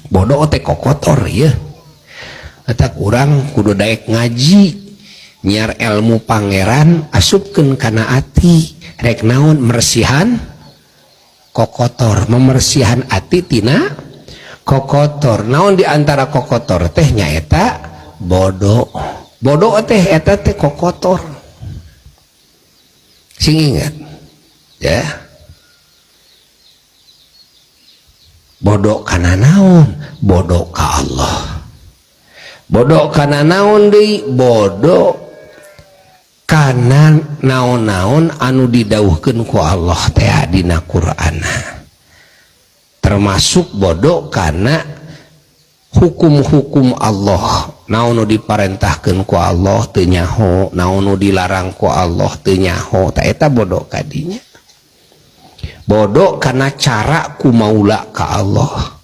Bodoh teh kokotor ya. Eta urang kudu daek ngaji, nyiar ilmu pangeran asupkeun kana ati. Rek naon meresihan kokotor, memersihan ati tina kokotor. Naon di antara kokotor teh nyaeta bodoh. Bodoh teh eta teh kokotor. Sing ingat ya. Bodoh kana naon? Bodoh ka Allah. Bodoh kana naon deui? Bodoh kana naon-naon anu didauhkeun ku Allah teh dina Qur'ana. Termasuk bodoh kana hukum-hukum Allah. Naon nu diparentahkeun ku Allah teu nyaho, naon nu dilarang ku Allah teu nyaho. Ta eta bodoh kadinya. Bodoh karena cara ku maula ka Allah.